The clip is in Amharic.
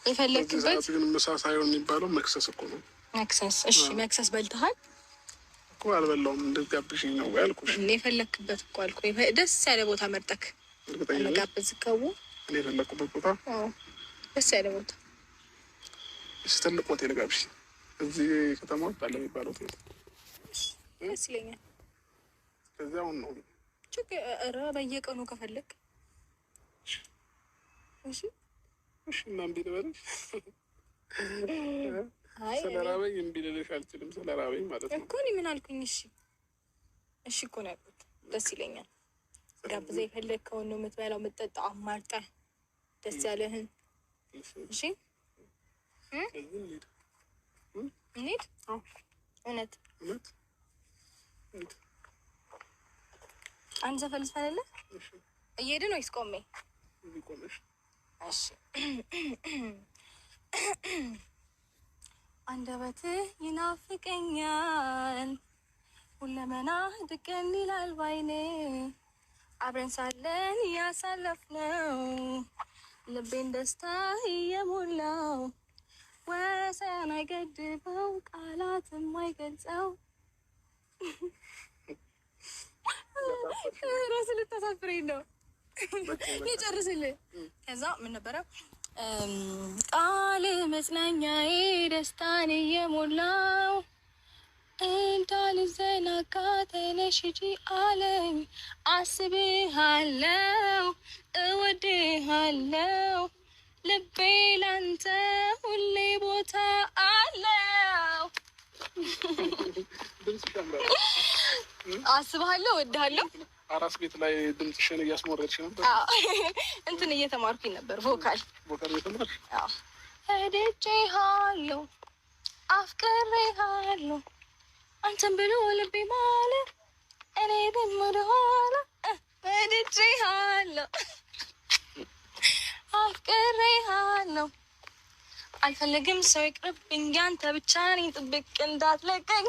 የፈለክበት ግን ምሳ ሳይሆን የሚባለው መክሰስ እኮ ነው። መክሰስ። እሺ መክሰስ በልተሃል እኮ? አልበላሁም። እንድትጋብዥኝ ነው ያልኩሽ። እኔ የፈለክበት እኮ አልኩህ። ደስ ያለ ቦታ መርጠክ እርግጠኛ ነኝ። መጋበዝ ከው እኔ የፈለኩበት ቦታ? ደስ ያለ ቦታ። እሺ፣ ትልቅ ሆቴል ጋብዥኝ። እዚህ ከተማ ውስጥ አለ የሚባል ሆቴል። ደስ ይለኛል። ከዚያ አሁን ነው? ችግር ኧረ በየቀኑ ከፈለግ እሺ። እሺ፣ እና እምቢ ልበልሽ? አይ ስለ ራበኝ እምቢ ልልሽ አልችልም። ስለ ራበኝ ማለት ነው። እኮ እኔ ምን አልኩኝ? እሺ እሺ እኮ ነው ያልኩት። ደስ ይለኛል። ጋብዘህ የፈለግከውን ነው የምትበላው የምትጠጣው፣ አማርጠህ ደስ ያለህን። እሺ። ስለዚህ እንሂድ። እንሂድ። አዎ። እውነት? እውነት፣ እንሂድ። አንድ ዘፈን ልዝፈንልህ? እሺ። እየሄድን ወይስ ቆሜ? እዚህ ቆመሽ። እሺ። አንደበትህ ይናፍቀኛል፣ ሁለመና ድቅን ይላል ባይኔ፣ አብረን ሳለን ያሳለፍነው ልቤን ደስታ እየሞላው፣ ወሰን አይገድበው ቃላት የማይገልጸው። ራስ ልታሳፍረኝ ነው። ይጨርስልህ። ከዛ ምን ነበረ? ቃል መጽናኛዬ ደስታን እየሞላው፣ እንዳልዘናጋ ተነሽ ሂጂ አለኝ። አስብሃለው፣ እወድሃለው፣ ልቤ ላንተ ሁሌ ቦታ አለው። ድምፅሽ ያምራል። አስብሃለሁ፣ እወድሃለሁ። አራስ ቤት ላይ ድምፅሽን እያስሞረድሽ ነበር። አዎ፣ እንትን እየተማርኩኝ ነበር፣ vocal። Vocal እየተማርሽ? ወድጄሃለሁ፣ አፍቅሬሃለሁ፣ አንተን ብሎ ልቤ ማለ፣ እኔ ግን ወደኋላ። ወድጄሃለሁ፣ አፍቅሬሃለሁ፣ አልፈልግም ሰው ይቅርብኝ፣ ያንተ ብቻ ነኝ፣ ጥብቅ እንዳትለቀኝ።